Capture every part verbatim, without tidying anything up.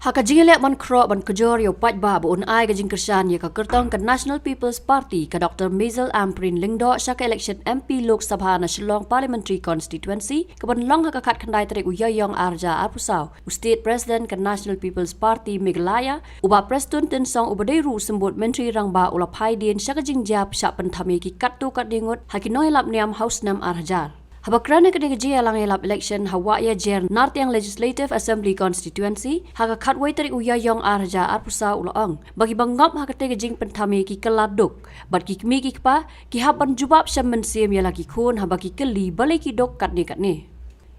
Ha ka jingïaleh ban khroh ban kjor ïa u paidbah ba un ai ka jingkyrshan ïa ka kyrtong ka National People's Party, ka Doctor Maisel Ampareen Lyngdoh sha ka election M P Lok Sabha na Shillong Parliamentary Constituency, ka ban long ha ka khatkhyndai tarik u Ïaïong ar hajar arphew saw, u State President ka National People's Party Meghalaya, u Bah Prestone Tynsong, uba dei ruh u symbud Myntri Rangbah, u la phai dien sha ka jingjia pyrshah pynthame ki katto katne ngut ha ki nongïalap niam ha u snem ar hajar. Haba kren ha kane ka jingïalang ïalap election ha Wahiajer Nartiang Legislative Assembly Constituency ha ka khatwei tarik u Ïaïong ar hajar arphew saw, u la ong ba kiba ngop ha katei ka jingpynthame ki kylla duk, bad ki kmie ki kpa ki hap ban jubab sha mynsiem ïa la ki khun haba ki kylli balei ki duk katne katne.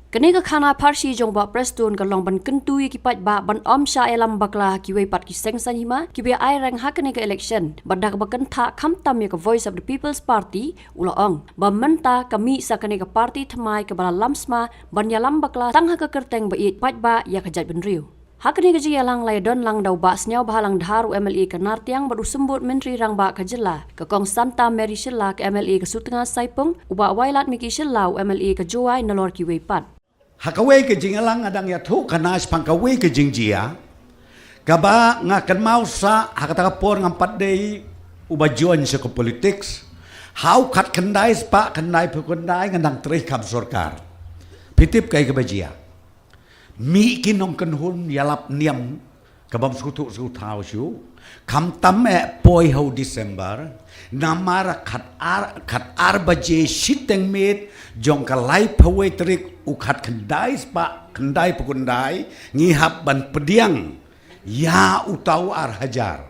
Kane ka khana pharshi jong u Bah Prestone ka long ban kyntu ïa ki paidbah ban ym shah ïalam bakla ha kiwei pat ki seng saiñ hima kiba ïa aireng ha kane ka election, bad da kaba kynthah khamtam ïa ka Voice of the People's Party, u la ong ba mynta ka mih sa kane ka party thymmai kaba la lam sma ban ïalam bakla tang ha ka kyrteng ba ïeit paidbah ïa ka jaitbynriew. Ha kane ka jingïalang la ïadon lang da u Bah Sniawbhalang Dhar, u M L A ka Nartiang, bad u symbud Myntri Rangbah ka jylla, ka Kong Santa Mary Shylla, ka M L A ka Sutnga Saipung, u Bah Wailadmiki Shylla, u M L A ka Jowai, nalor kiwei pat. Ha kawei ka jingïalang nga dang ïathuhkhana shaphang kawei ka jingjia kaba nga kynmaw sa ha kata ka por ngam pat dei uba join sha ka politics. Ha u khatkhyndai spah khyndaiphew khyndai nga dang trei kam sorkar. Phi tip kaei kaba jia? Mih ki nongkynhun ïalap niam kabym sngewthuh sngewthaw shuh, khamtam eh poi ha u December, namar khatar, khatar baje shiteng miet jong ka laiphew wei tarik u khatkhyndai spah khyndaiphew khyndai, ngi hap ban pdiang ïa uta u ar hajar.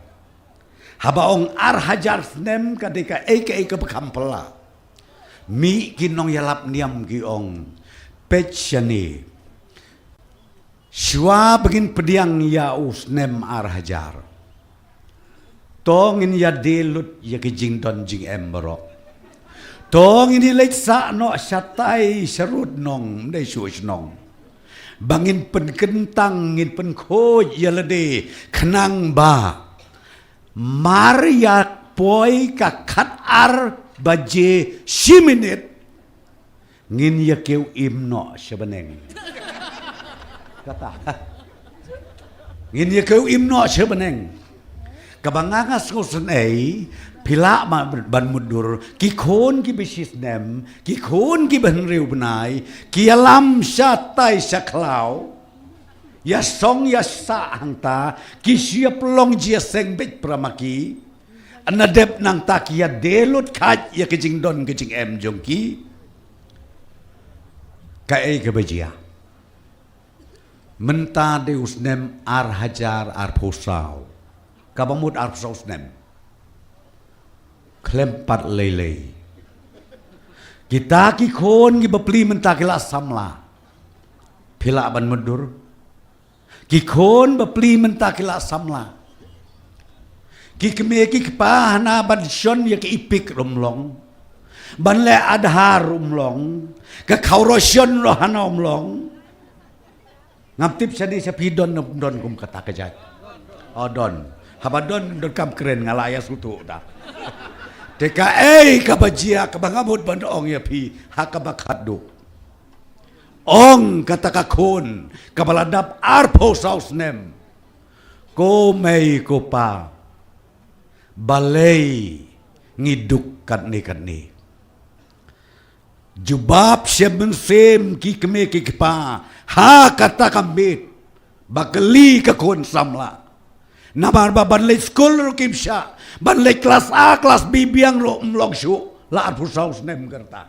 Haba ong ar hajar snem ka dei kaei kaei kaba kham phylla. Mih ki nongïalap niam ki ong, peit shane, shuwa ba ngin pdiang ïa u snem ar hajar, to ngin ïadie lut ïa ki jingdon jingem baroh. To ngin ïaleit sah noh shatai sharud nong, ym dei shuh shnong, ba ngin pynkyntang, ngin pynkhuid ïa lade, khnang ba mar ïa poi ka khatar baje shi minit, ngin ïa kiew im noh sha bneng. Kata. Ngin ïa kiew im noh sha bneng. Kaba nga nga sngewsynei, phi lah ma ban mutdur, ki khun kiba shisnem, ki khun kiba hynriew bnai, ki ïalam shatai sha khlaw, ïasong ïasah hangta, ki shu ïa pynlong jingïaseng beit para ma ki. Nadep nangta ki ïadie lut kheit ïa ka jingdon ka jingem jong ki. Kaei kaba jia? Mynta dei u snem ar hajar arphew saw. Kaba mut arphew saw snem. Khlem pat lei lei, kita ki khun kiba pli mynta ki la samla. Phi lah ban mutdur? Ki khun ba pli mynta ki la samla. Ki kmie ki kpa hana ban shon ïa ka EPIC ruh ym long, ban leh Aadhaar ruh ym long, ka khawroshon ruh hana ym long. Ngam tip shane sha phi don ne ym don kum kata ka jait. O don. Haba don, donkam kren, nga la ïa sngewthuh da. Te kaei kaba jia kaba nga mut ban ong ïa phi ha kaba khatduh? Ong kata ka khun kaba la dap arphew saw snem, ko mei ko pa, balei ngi duk katne katne? Jubab sha mynsiem ki kmie ki kpa ha kata ka miet ba kylli ka khun samla. Namar ba ban leit skul ruh kim shah, ban leit klas A klas B biang ruh ym long shuh, la arphew saw snem ka rta.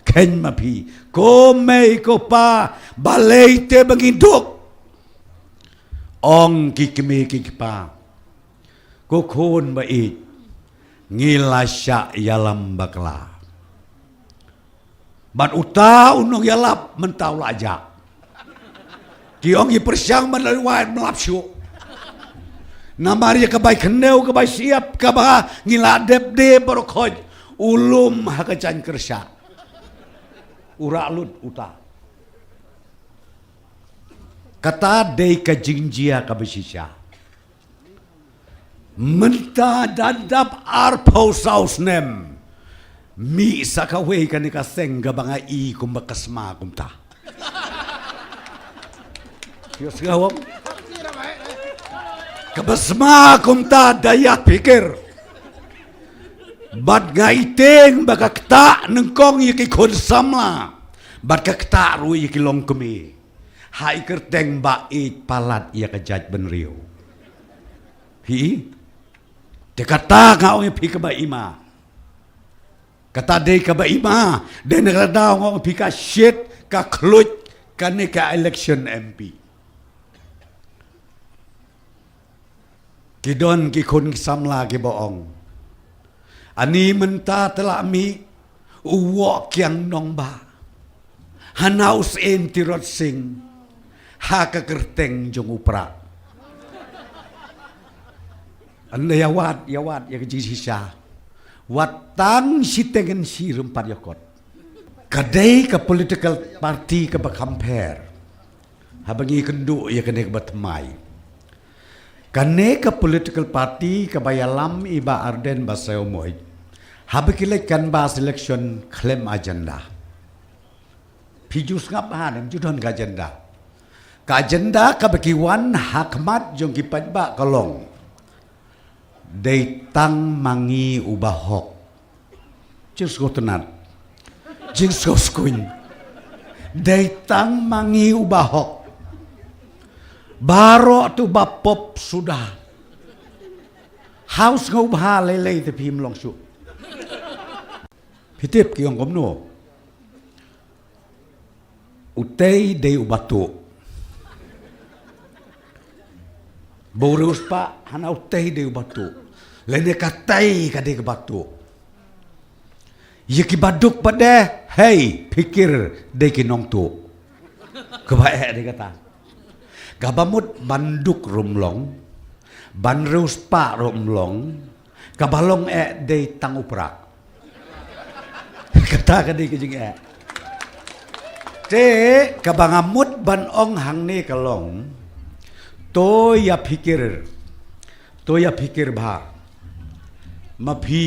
Khein ma phi, ko mei ko pa, balei te ba ngi duk? Ong ki kmie ki kpa, ko khun ba ïeit, ngi la shah ïalam bakla. Bad uta u nongïalap mynta u la jah. Ki ong ki pyrshang ban leit wad, ym lap shuh. Namar ïa ka bai khyndew ka bai shyiap kaba ngi la dep de baroh khoit, u lum ha ka jaiñ kyrshah. U rah lut uta. Kata dei ka jingjia kaba shisha. Mynta da dap arphew saw snem, mih sa kawei kane ka seng kaba nga i kumba ka sma kumta. Ïohsngew ym? Kaba sma kumta da ïa phikir. Bad nga ïateng ba ka ktah nyngkong ïa ki khun samla. Bad ka ktah ruh ïa ki longkmie. Ha i kyrteng ba ïeit palat ïa ka jaitbynriew. Hi. Te kata nga ong ïa phi kaba ima. Kata dei kaba ima, dei na kata daw nga ong ïa phi ka shit, ka khluit, kane ka election M P. Ki don ki khun ki samla kiba ong. Ani mynta te la mih u Woh Kiang Nongbah. Hana u Syiem Tirot Sing. Ha ka kyrteng jong u Prah. Ynda ïa wad, ïa wad, ïa ka jingshisha. Wat tang shiteng ngan shi rympat ïa kot. Ka dei ka political party kaba compare. Haba ngi kynduh ïa kane kaba thymmai. Kane ka political party kaba ïalam i Bah Ardent Basaiawmoit. Haba ki leit canvass election khlem agenda. Phi ju sngap ha ne, ju don ka agenda. Ka agenda kaba ki wan ha khmat jong ki paidbah ka long. Dei tang ma ngi u bahok. Jingsngewtynnat. Jingsngewskuin. Dei tang ma ngi u bahok. Baroh tu ba pop suda. Haus ngau bha lei lei te phim long shuh. Phi tip ki ong kumno. Utei dei u batu. Ba u riewspah hana utei dei u batu. Lane ka tei ka dei ka batu. Ïa ki baduk pat de, hei, phikir dei ki nongtu. Kaba eh dei kata. Kaba mut ban duk ruh ym long. Ban riewspah ruh ym long. Kaba long eh dei tang u Prah. Kata ka dei ka jingeh. Te kaba nga mut ban ong hangne ka long. To ïa phikir. To ïa phikir bha. Ma phi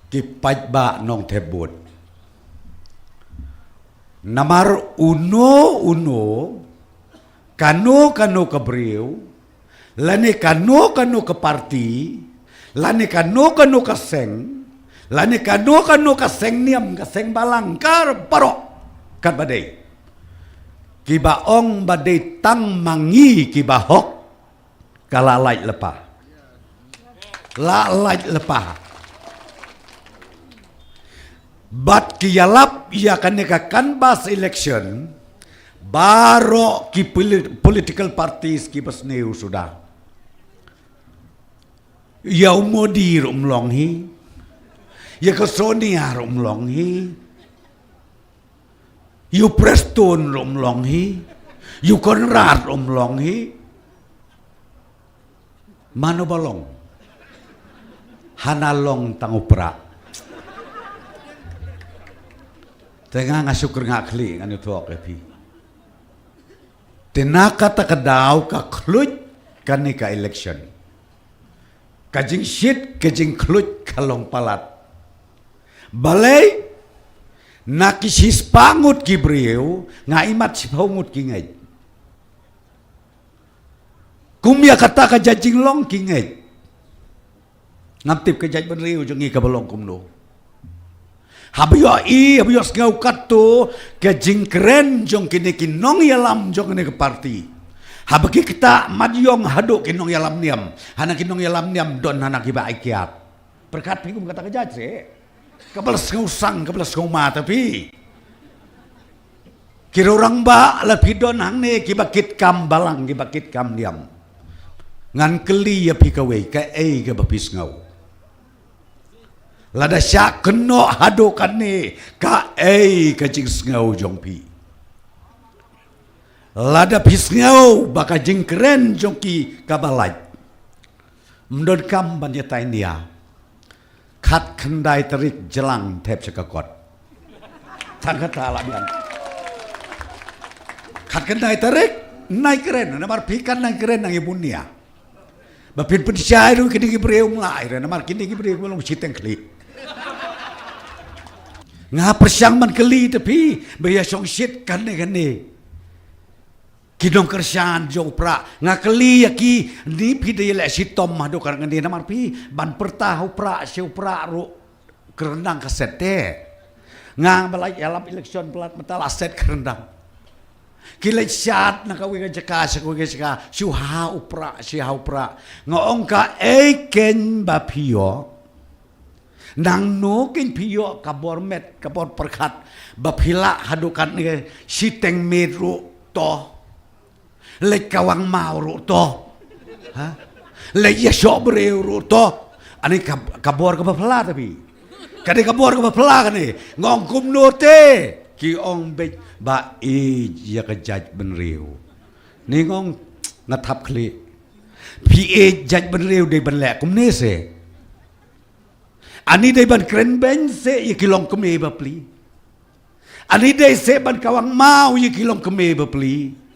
ki paidbah Nongthep Bud. Namar uno uno kano kano ka briew lane kano kano ka parti, lane kano kano ka seng, lane kano kano ka seng niam, ka seng balang, ka baroh katba dei. Kiba ong ba dei tang ma ngi kiba hok, ka la lait lypa. La lait lypa. Bad ki ïalap ïa kane ka canvass election, baroh ki poli-, political parties kiba sniew suda. Ïa u Modi ruh ym long hi. Ïa ka Sonia ruh ym long hi. Ïa u Prestone ruh ym long hi. Ïa u Conrad ruh ym long hi. Mano ba long? Hana long tang u Prah. Te nga nga shu kyrngah khlieh ngan ïathuh ïa phi. Te na kata ka daw ka khluit kane ka election. Ka jingshit, ka jingkhluit ka long palat. Balei? Na ki shispah ngut ki briew, nga imat shiphew ngut ki ngeit. Kum ïa kata ka jait jinglong ki ngeit. Ngam tip ka jaitbynriew jong ngi kaba long kumno. Haba ïohi, haba ïohsngew katto ka jingkren jong kine ki nongïalam jong kane ka parti. Haba ki ktah mat ïong haduh ki nongïalam niam. Hana ki nongïalam niam don hana kiba ai kiad. Pyrkhat phi kum kata ka jait seh. Kaba la sngewsang, kaba la sngewma ta phi. Ki riew rangbah la phi don hangne kiba kit kam balang, kiba kit kam niam. Ngan kylli ïa phi kawei, kaei kaba phi sngew. Lada shah kynnoh haduh kane, kaei ka jingsngew jong phi. Lada phi sngew ba ka jingkren jong ki kaba lait. Ym donkam ban ïatai nia. Khatkhyndai tarik jlang thep sha ka kot. Tang kata la biang. Khatkhyndai tarik nai kren, namar phi kan nai kren nang ibun nia. Ba phin pynshai ruh kine ki briew mlai re, namar kine ki briew ki long shiteng khlieh. Nga pyrshang ban kylli te phi, ba ïa shong shit kane kane. Ki nongkyrshan jong u prah, nga kylli ïa ki, ni phi dei leh shitom haduh katne namar phi ban pyrta ha u prah, shi u prah ruh kyrndang ka set te. Nga ba la ïalap election palat mynta la set kyrndang. Ki leit shad na kawei ka jaka sha kawei ka jaka, shu ha u prah, shi ha u prah. Nga ong kaei kein ba phi ïoh. Nangno kein phi ïoh ka bor met, ka bor pyrkhat, ba phi lah haduh katne shiteng miet ruh to. Leit kawang maw ruh to. Ha? Leit ïashoh briew ruh to. Ani ka, ka bor kaba phylla te phi. Kane ka bor kaba phylla kane. Nga ong kumno te. Ki ong beit ba ïeit ïa ka jaitbynriew. Ni nga ong nga thap khlieh. Phi ïeit jaitbynriew dei ban leh kumne se. Ani dei ban kren beiñ se ïa ki longkmie bapli. Ani dei se ban kawang maw ïa ki longkmie bapli.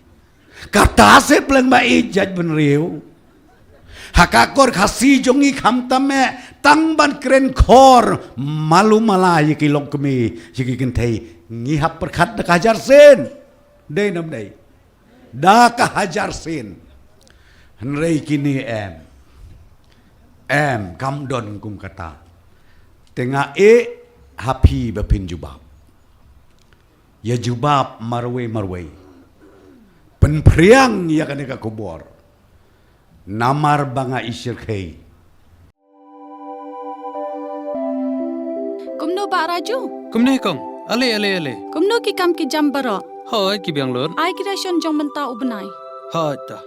Kata se pleng ba ïeit jaitbynriew. Ha ka kor Khasi jong ngi khamtam eh tang ban kren khor malu mala ïa ki longkmie ïa ki kynthei ngi hap pyrkhat da ka hajar sien. Dei nam dei. Da ka hajar sien. Hynrei kine em. Em, kam don kum kata. Te nga ïeh ha phi ba phin jubab. Ïa jubab marwei marwei. Pynphriang ïa kane ka khubor. Namar ba nga i shyrkhei. Kumno Bah Raju? Kumne kong. Ale, ale, ale. Kumno ki kam ki jam baroh? Hoi, ki biang lut. Ai ki ration jong mynta u bnai. Hoi ta.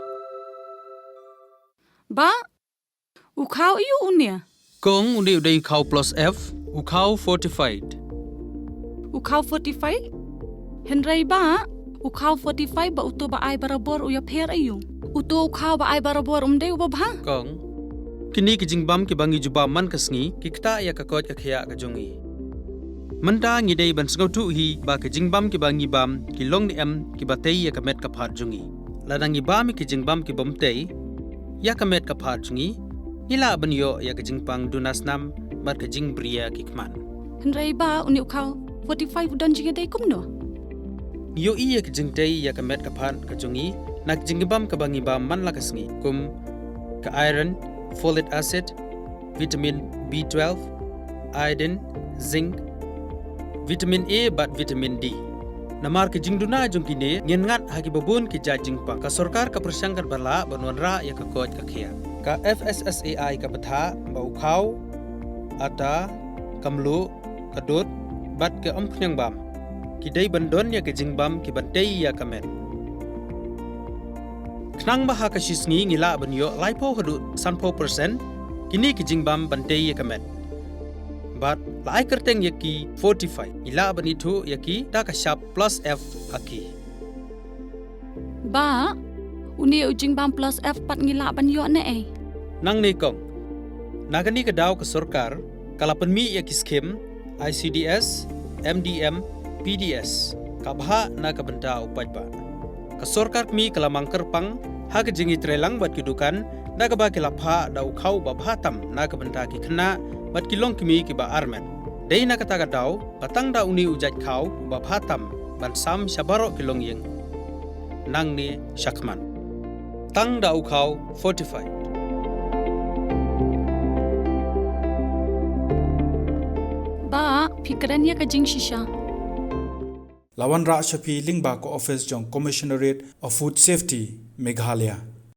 Bah, u khaw aiu une? Kong, une u dei u khaw plus F, u khaw fortified. U khaw fortified? Hynrei bah, u khaw fortified bah uto ba ai barabor u ïapher aiu? Uto u khaw ba ai barabor um dei uba bha? Kong, kine ki jingbam kiba ngi jubab man ka sngi, ki ktah ïa ka koit ka khiah ka jong ngi. Mynta ngi dei ban sngewthuh hi ba ki jingbam kiba ngi bam, ki long ne em kiba tei ïa ka met ka phad jong ngi. Lada ngi bam ïa ki jingbam kibym tei ïa ka met ka phad jong ngi, ngi lah ban ïoh ïa ka jingpang duna snam bad ka jingbria ki khmat. Hynrei bah, une u khaw fortified u don jingïadei kumno? Ngi ïohi ïa ka jingtei ïa ka met ka phad ka jong ngi na ka jingbam kaba ngi bam man la ka sngi, kum ka iron, folic acid, vitamin B twelve, iodine, zinc, vitamin A bad vitamin D. Namar ka jingduna jong kine, ngin ngat ha kiba bun ki jait jingpang. Ka sorkar ka pyrshang katba lah ban wanrah ïa ka koit ka khiah. Ka F S S A I ka bthah ba u khaw, ata, ka mluh, ka dud bad ka umkhniang bam ki dei ban don ïa ka jingbam kiban tei ïa ka met. Khnang ba ha ka shi sngi ngi lah ban ïoh laiphew haduh sanphew percent kine ki jingbam ban tei ïa ka met. Bad la ai kyrteng ïa ki fortified, ngi lah ban ithuh ïa ki da ka shap plus F ha ki. Bah, une u jingbam plus F pat ngi lah ban ïoh ne ei? Nangne kong. Na kane ka daw ka sorkar ka la pynmih ïa ki skhim I C D S, M D M, P D S, ka bhah na ka bynta u paidbah. Ka sorkar kmie ka la mang kyrpang ha ka jingïatreilang bad ki dukan, da kaba ki la phah da u khaw ba bha tam na ka bynta ki khynnah bad ki longkmie kiba armet. Dei na kata ka daw ba tang da une u jait khaw uba bha tam ban sam sha baroh ki longïing nangne shakhmat. Tang da u khaw fortified. Bah, phi kren ïa ka jingshisha. La wanrah sha phi lyngba ka office jong Commissionerate of Food Safety, Meghalaya.